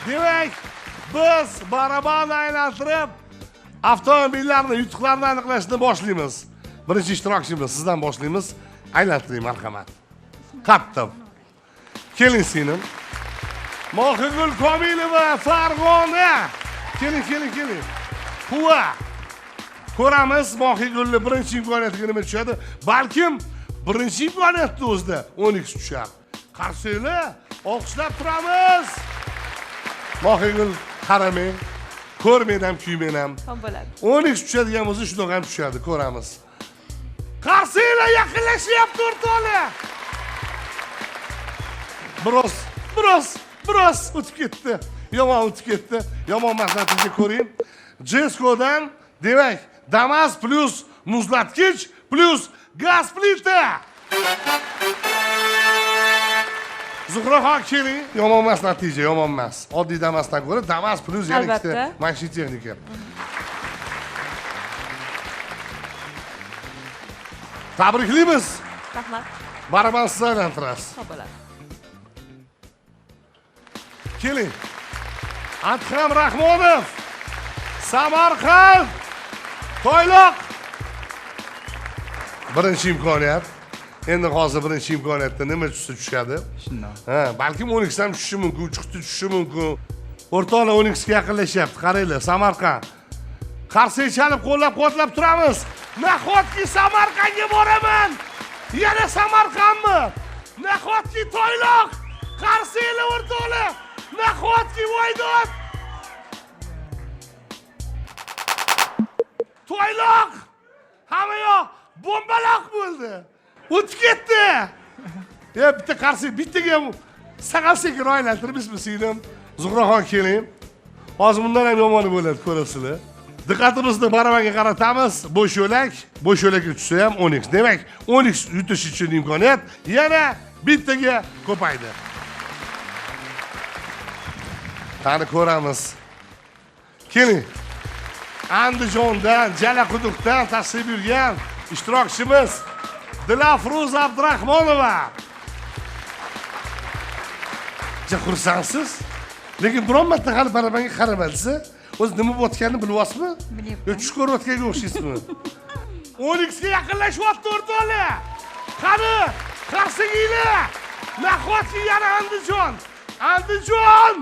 Demak, biz baraban aylantirib avtomobillarni yutuqlarini aniqlashni boshlaymiz. Birinchi ishtirokchimiz, sizdan boshlaymiz. Aylantiring, marhamat. Qattiq. Keling singlim. Mohigul Komilova, Farg'ona. Keling, keling, keling. Quva. Ko'ramiz Mohigulni birinchi imkoniyatiga nima tushadi. Balkim birinchi imkoniyatni o'zida 10x tushar. Qarsanglar, olqishlab turamiz. Mohigul qaramang, ko'rmang ham, kuymang ham. Ham bo'ladi. 10x tushadigan bo'lsa shunaqa ham tushadi, ko'ramiz. Qarsanglar, yaqinlashyapti o'rtoqlar. Biroz o'tib ketdi. Yomon o'tib ketdi. Yomon emas natija ko'ring. Jeskodan, demak, Damas plus muzlatgich plus gaz plita. Zuhraxon keling. Yomon emas natija, yomon emas. Oddiy Damasdan ko'ra Damas plus yana ikkita mashina texnika. Tabriklaymiz. Rahmat. Baraban siz aylantirasiz. Xo'p bo'ladi. Keling. Adham Rahmonov, Samarqand, Toyloq. Birinchi imkoniyat. Endi hozir birinchi imkoniyatda nima tushsa tushadi. Shundoq. Ha, balkim 10x ham tushishi mumkin, 3 quti tushishi mumkin. O'rtoqlar 10x ga yaqinlashyapti, qaranglar, Samarqand. Qarsak chalib qo'llab-quvvatlab turamiz. Nahotki Samarqandga boraman? Yana Samarqandmi? Nahotki Toyloq? Qarsanglar o'rtoqlar. Nahotki Voydod? Toyloq! Hamma yoq bombaloq bo'ldi. O'tib ketdi. Ya bitta qarsak, bittaga ham sag'al sekin aylantiribmizmi singlim? Zuhraxon keling. Hozir bundan ham yomoni bo'ladi, ko'rasizlar. Diqqatimizni baravanga qaratamiz. Bo'sh yo'lak, bo'sh yo'lakka tushsa ham 10x. Demak, 10x yutish uchun imkoniyat yana bittaga ko'paydi. Qani ko'ramiz. Keling. Andijondan, Jalaquduqdan tashrif buyurgan ishtirokchimiz Dilafruz Abdurahmonova. Ja xursandsiz? Lekin biron marta hali barabanga qaramadingiz. O'zi nima bo'layotganini bilyapsizmi? Bilyapman. Yo tush ko'rayotganga o'xshaysizmi? 10x ga yaqinlashyapti o'rtoqlar. Qani, qarsinglar. Nahotki yana Andijon. Andijon!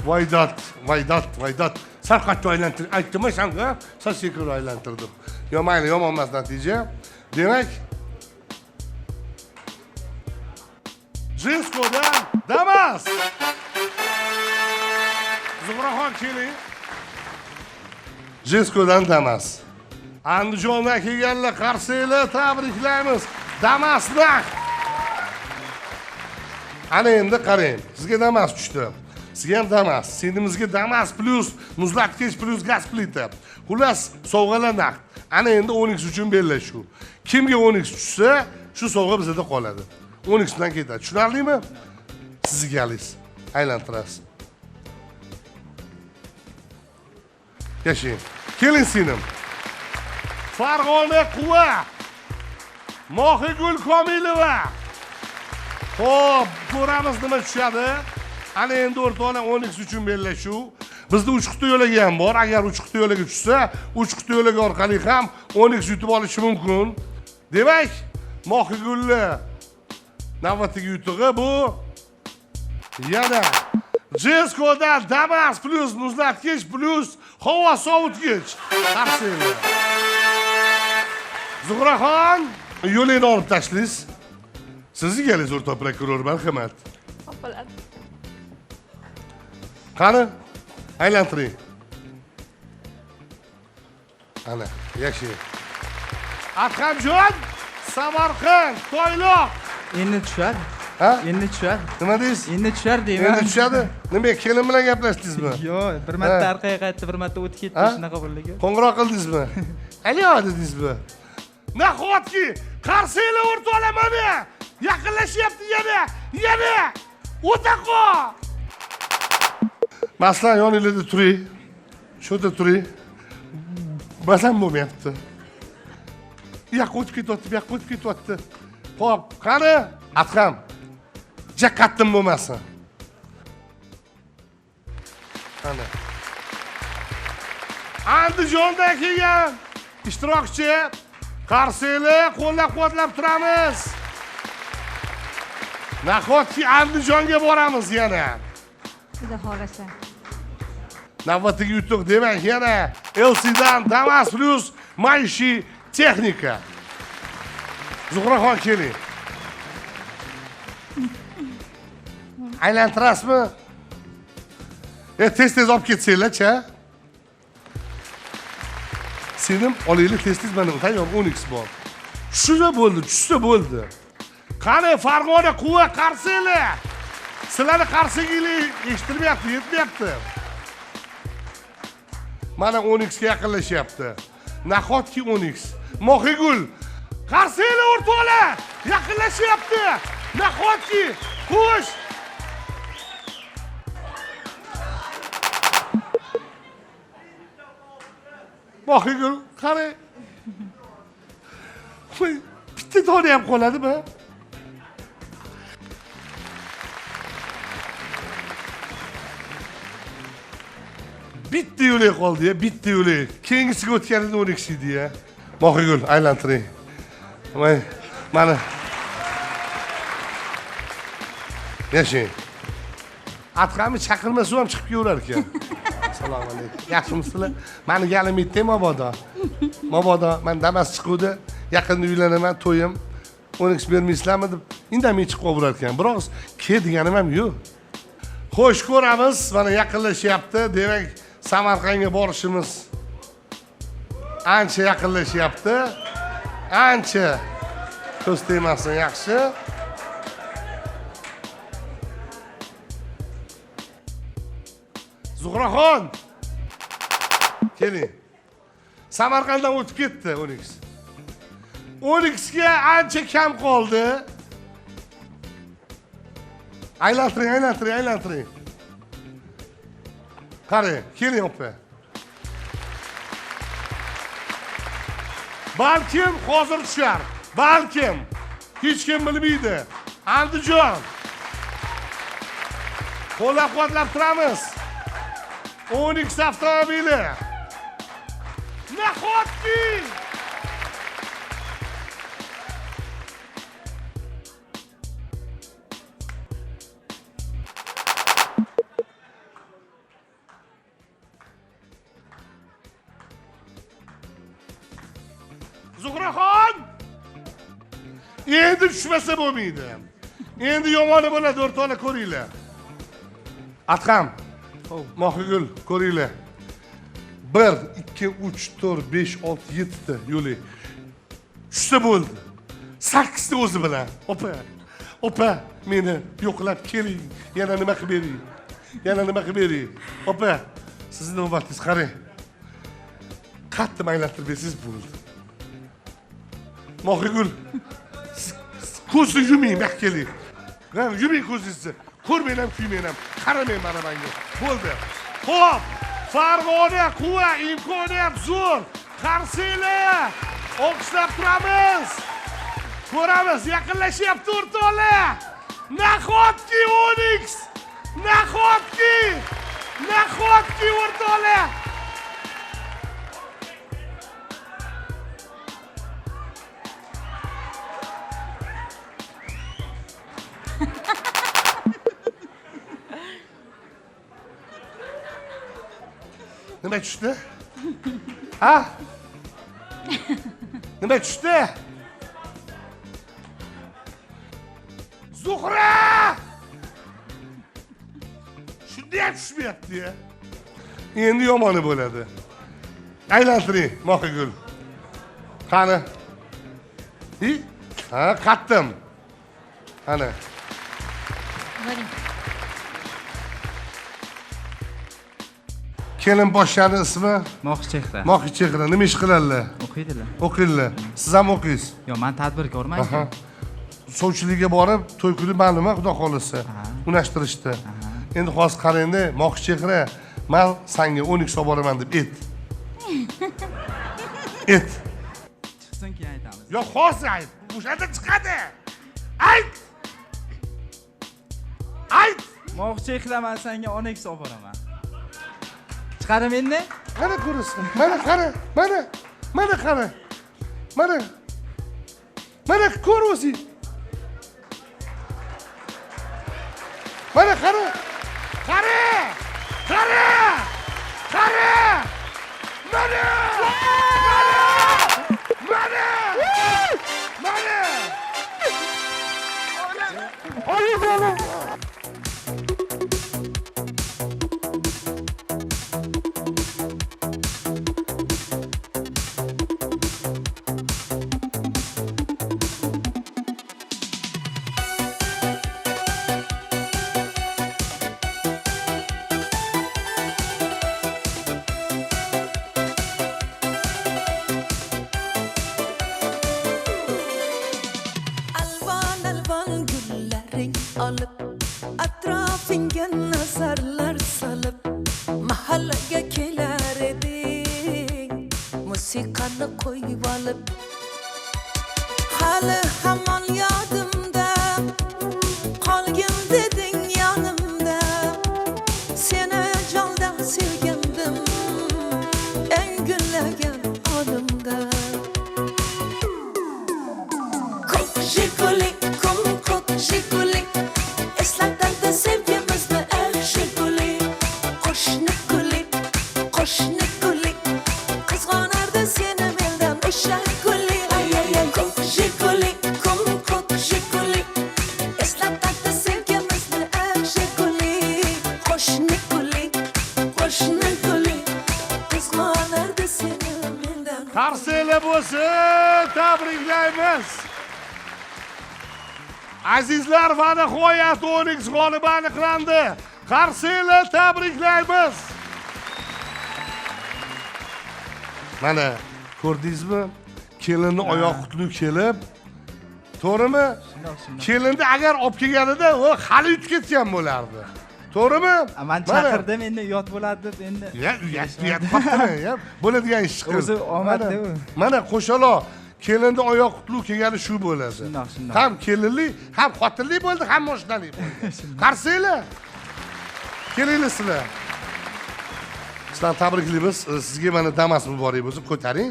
Voydod, voydod, voydod. Sal qattiq aylantir, aytdim sanga, sal sekin aylantirdim. Yo mayli, yomon emas natija. Demak, Jeskodan Damas. Zuhraxon keling. Jeskodan Damas. Andijondan kelganlar qarsanglar, tabriklaymiz. Damas naq. Ana endi qarang, sizga Damas tushdi. Sizga ham Damas, singlimizga Damas plus muzlatgich plus gaz plita. Xullas, sovg'alar naqd. Ana endi 10x uchun bellashuv. Kimga 10x tushsa, shu sovg'a bizda qoladi. 10x bilan ketadi. Tushunarlimi? Sizga galingiz. Aylantirasiz. Yashang. Keling singlim. Farg'ona Quva. Mohigul Komilova. Xo'p, ko'ramiz nima tushadi. Ana endi o'rtoqlar 10x uchun bellashuv. Bizda 3 quti yo'lagi ham bor. Agar 3 quti yo'lagi tushsa, 3 quti yo'lagi orqali ham 10x yutib olishi mumkin. Demak, Mohigulni navbatdagi yutug'i bu yana Jeskodan Damas plus muzlatgich plus havo sovutgich. Qarsanglar. Zuhraxon, yo'lini olib tashlaysiz. Sizni kelingiz o'rtoq prokuror, marhamat. Xo'p bo'ladi. Qani, aylantiring. Ana, yashang. Adhamjon, Samarqand, Toyloq. Endi tushar. Ha? Endi tushar. Nima deysiz? Endi tushar deyman. Endi tushadi. Nima, kelin bilan gaplashdingizmi? Yo'q, bir marta orqaga qaytdi, bir marta o'tib ketdi, shunaqa bo'ldi. Qo'ng'iroq qildingizmi? Alo dedingizmi? Nahotki, qarsanglar o'rtoqlar mana. Yaqinlashyapti yana, yana. O'taqo. Masalan, yoningizda turing. Shu yerda turing. Masalan bo'lmayapti. U yoqqa o'tib ketyapti, bu yoqqa o'tib ketyapti. Xo'p, qani? Adham. Jaqatdim bo'lmasin. Ana. Andijondan kelgan ishtirokchi qarsaklar qo'llab-quvvatlab turamiz. Nahotki Andijonga boramiz yana. Xudo xolasa. Navbatdagi yutuq demak yana LC'dan Damas Plus maishiy texnika. Zuhraxon keling. Aylantirasizmi? Tez-tez olib ketsanglar-chi. Senim olaylik tez-tez mana tayyor 10x bor. Tushsa bo'ldi, tushsa bo'ldi. Qani Farg'ona Quva qarsanglar. Sizlarni qarsanglar eshitilmayapti, yetmayapti. Mana 10x ga yaqinlashyapti. Nahotki 10x. Mohigul qarsanglar o'rtoqlar, yaqinlashyapti. Nahotki qo'sh. Mohigul qarang. Bitta dona ham qoladimi? Bitta yo'lak qoldi-ya, bitta yo'lak. Keyingisiga o'tganida 12 edi-ya. Mohigul aylantiring. Voy, mana. Yashang. Atqami chaqirmasa ham chiqib kelaverar ekan. Assalomu alaykum. Yaxshimisizlar? Mani galim yetdi mabodo. Mabodo men Damas chiquvdi. Yaqinda uylanaman, to'yim. 12 bermaysizlarmi deb indamay chiqib qolaverar ekan. Biroq ke deganim ham yo'q. Xo'sh, ko'ramiz. Mana yaqinlashyapti. Demak, Samarqandga borishimiz ancha yaqinlashyapti. Ancha. Ko'z tegmasin, yaxshi. Zuhraxon keling. Samarqanddan o'tib ketdi 12. 12 ga ancha kam qoldi. Aylantiring, aylantiring, aylantiring. Qarang, keling opa. Balkim hozir tushar. Balkim. Hech kim bilmaydi. Andijon. Qo'llab-quvvatlab turamiz. 12 avtomobili. Nahotki! Zuhraxon! Endi tushmasa bo'lmaydi. Endi yomoni bo'ladi, o'rtoqlar ko'ringlar. Adham, Mohigul ko'ringlar. 1 2 3 4 5 6 7 ta yo'li. Tushsa bo'ldi. 8 ta o'zi bilan. Opa, opa, meni yo'qlab keling. Yana nima qilib bering? Yana nima qilib bering? Opa, sizni navbatingiz qarang. Qattiq aylantirib bersangiz bo'ldi. Mohigul, ko'zni yuming, bak keling. Yuming ko'zingizni. Ko'rmang ham, kuymang ham, qaramang mana menga. Bo'ldi. Xo'p, Farg'ona Quva imkoniyat zo'r. Qarsanglar, olqishlab turamiz. Ko'ramiz, yaqinlashyapti o'rtoqlar. Nahotki 10x! Nahotki! Nahotki o'rtoqlar! Nima tushdi? Ha? Nima tushdi? Zuhra! Shunda ham tushmayapti-ya. Endi yomoni bo'ladi. Aylantiring, Mohigul. Qani? Ha, qattim. Qani? Boring. Kelin boshchani ismi? Mohichehra. Mohichehra. Nima ish qiladilar? O'qiydilar. O'qiydilar. Siz ham o'qiysiz? Yo'q, men tadbirkorman. Sovchilikka borib, to'y kuni ma'lum, xudo xolasa, unashtirishdi. Endi hozir qarangda, Mohichehra, men senga 12 olib boraman deb ayt. Ayt. Chiqsin keyin aytamiz. Yo'q, hozir ayt. O'shanda chiqadi. Ayt. Ayt. Mohichehra, men senga 12 olib boraman. Chiqadim endi. Mana ko'rasan. Mana qara, mana. Mana qara. Mana. Mana ko'r o'zing. Mana qara. Qara! Qara! Qara! Mana! Mana! Mana! Mana! Atrofingga nazarlar solib mahallaga kelar eding, musiqani qo'yib olib. Hali hamon yodimda qolgin deding yonimda, seni jondan sevgandim eng gullagan onimda. Ko'k Jiguli, ko'k Jiguli, eslatadi sevgimizni eh Jiguli. Qo'shni guli, qo'shni guli, qizg'onardi seni mendan o'sha guli. Ay ay ay, ko'k Jiguli, ko'k Jiguli, eslatadi sevgimizni eh Jiguli. Qo'shni guli, qo'shni guli, qizg'onardi seni mendan. Qarsanglar bo'lsin, tabriklaymiz. Azizlar, va nihoyat Onix g'olibi aniqlandi. Qarsanglar, tabriklaymiz. Mana ko'rdingizmi? Kelinni oyoq qutli kelib, to'g'rimi? Kelinni agar olib kelganida, u hali yutib ketgan bo'lardi. To'g'rimi? Men chaqirdim, endi uyat bo'ladi deb endi. Ya, uyat qolibdimi? Ya, bo'ladigan ish chiqdi. O'zi omadli u. Mana qo'shaloq kelinni oyoq qutli kelgani shu bo'ladi. Shundoq, shundoq. Ham kelinli, ham xotinli bo'ldi, ham moshinali bo'ldi. Qarsanglar. Kelinglar sizlar. Sizlarni tabriklaymiz. Sizga mana Damas muborak bo'lsin, ko'taring.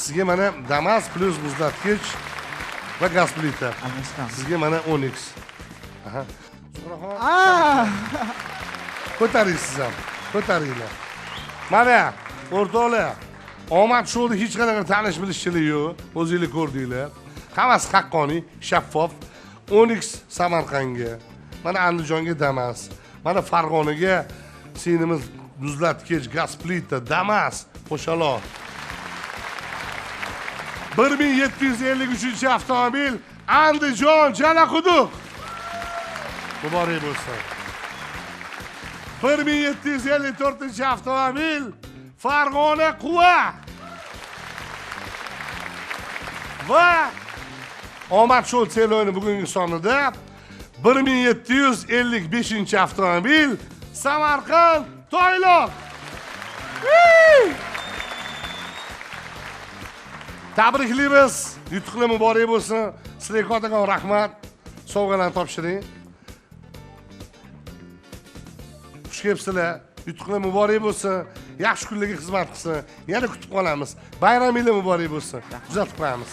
Sizga mana Damas plus muzlatgich va gaz plita. Sizga mana Onix. Aha. Ko'taring siz ham. Ko'taringlar. Mana o'rtoqlar, omad shouda hech qanaqa tanish bilishchilik yo'q. O'zinglar ko'rdinglar. Hammasi haqqoniy, shaffof. Onix Samarqandga, mana Andijonga Damas, mana Farg'onaga singlimiz muzlatgich, gaz plita, Damas, qo'shaloq. 1753 avtomobil Andijon Jalaquduq. Muborak bo'lsin. 1754 avtomobil Farg'ona Quva. Va omad shou teleoyini bugungi sonida 1755 avtomobil Samarqand Toyloq. Tabriklaymiz. Yutuqlar muborak bo'lsin. Sizlarga kattakon rahmat. Sovg'alarni topshiring. Xush kelibsizlar. Yutuqlar muborak bo'lsin. Yaxshi kunlarga xizmat qilsin. Yana kutib qolamiz. Bayraminglar muborak bo'lsin. Kuzatib qo'yamiz.